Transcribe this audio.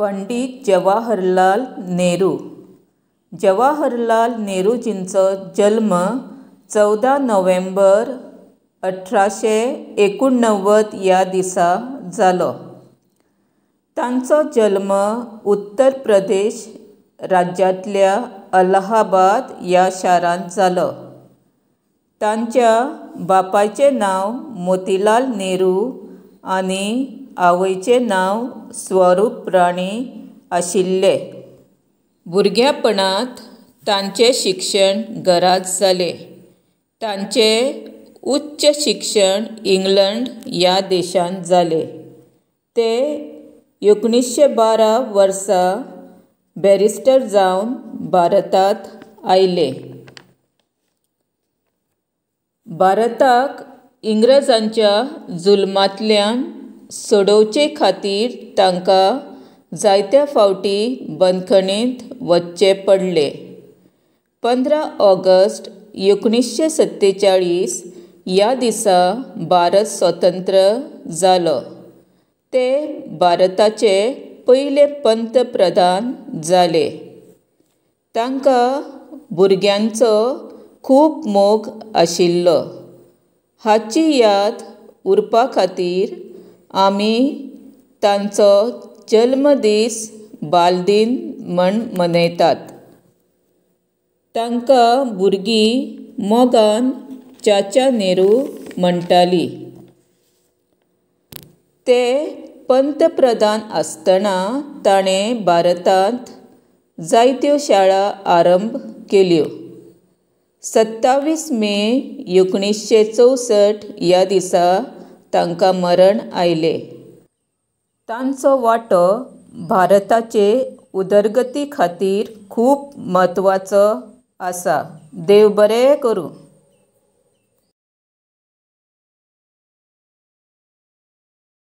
पंडीत जवाहरलाल नेहरू. जवाहरलाल नेहरूजींचो जल्म 14 नोव्हेंबर 1889 ह्या दिसा जालो. तांचो जल्म उत्तर प्रदेश राज्यांतल्या अलाहाबाद ह्या शारांत जालो. तांच्या बापायचें नांव मोतीलाल नेहरू आनी आवयचें नांव स्वरूप राणी आशिल्लें. भुरगेपणांत तांचें शिक्षण घरांत जालें. तांचें उच्च शिक्षण इंग्लंड ह्या देशांत जालें. ते 1912 वर्सा बॅरिस्टर जावन भारतांत आयले. भारताक इंग्रजांच्या जुल्मांतल्यान सोडोवचे खातीर तांकां जायत्या फावटी बंदखणींत वचचें पडलें. 15 ऑगस्ट 1947 ह्या दिसा भारत स्वतंत्र जालो. ते भारताचे पयले पंतप्रधान जाले. तांकां भुरग्यांचो खूब मोग आशिल्लो. हाची याद उरपा खातीर आमी तांचो जल्मदीस बालदीन म्हूण मनयतात. तांकां भुरगीं मोगान चाचा नेहरू म्हणटालीं. ते पंतप्रधान आसतना ताणें भारतांत जायत्यो शाळा आरंभ केल्यो. 27 मे 1964 ह्या दिसा तांकां मरण आयलें. तांचो वांटो भारताचे उदरगती खातीर खूब म्हत्वाचो आसा. देव बरें करूं.